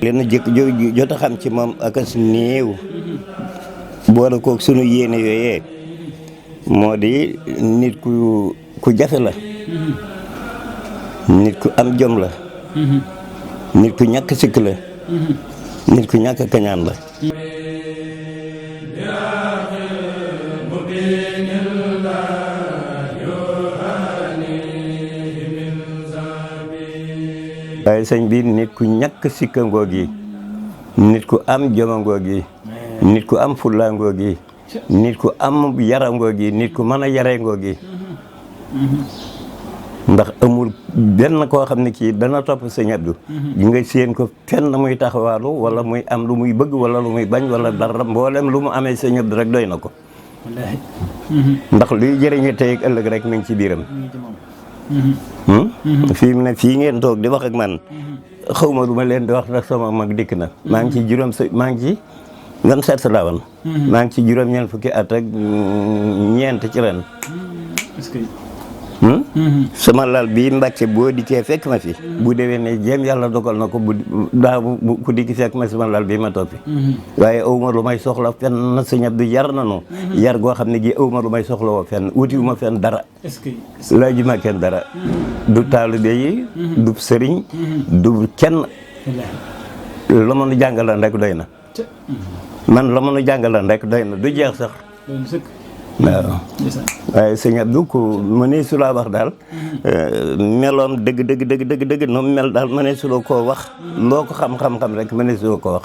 leen jëkk jot a xam ci moom ak as néew boole koog sunu yéene yooyee moo di nit ku jafe la, nit ku am jom la, nit ku ñàkk sikk la, nit ku ñàkk kañaan la. waaye sëñ bi nit ku ñàkk sikkangoo gi, nit ku am jomangoo gi, nit ku am fullaangoo gi, nit ku am yarangoo gi, nit ku mën a yarengoo gi. ndax amul benn koo xam ne kii dana topp sëñ Abdou nga séen ko fenn muy taxawaalu wala muy am lu muy bëgg wala lu muy bañ wala dara mboolem lu mu amee sëñ Abdou rek doy na ko. ndax luy jëriñu tey ak ëllëg rek mi ngi ci biiram. fii mu ne fii ngeen toog di wax ak man xaw ma lu ma leen di wax ndax sama mag dikk na maa ngi ci maa ngi ci 27 laa woon. maa ngi ci juróom-ñeent fukki at ak ñeent ci ren. sama lal bii Mbàkke boo dikkee fekk ma fi bu déwee ne jéem yàlla dogal na ko bu ku dikki fekk ma sama lal bii ma toog fi waaye awma lu may soxla fenn sëñ Abdou yar nanu yar goo xam ne gi awma lu may soxla woo fenn wutiwuma fenn dara laajuma kenn dara du taalibe yi du sëriñ du kenn la ma nu jàngalan rek doy na man la ma nu jàngalan rek doy na du jeex sax waaw waaye sëñ Abdou ku mënee su laa wax daal meloom dëgg noonu mel daal mënee su la koo wax loo ko xam rek mënee su la ko wax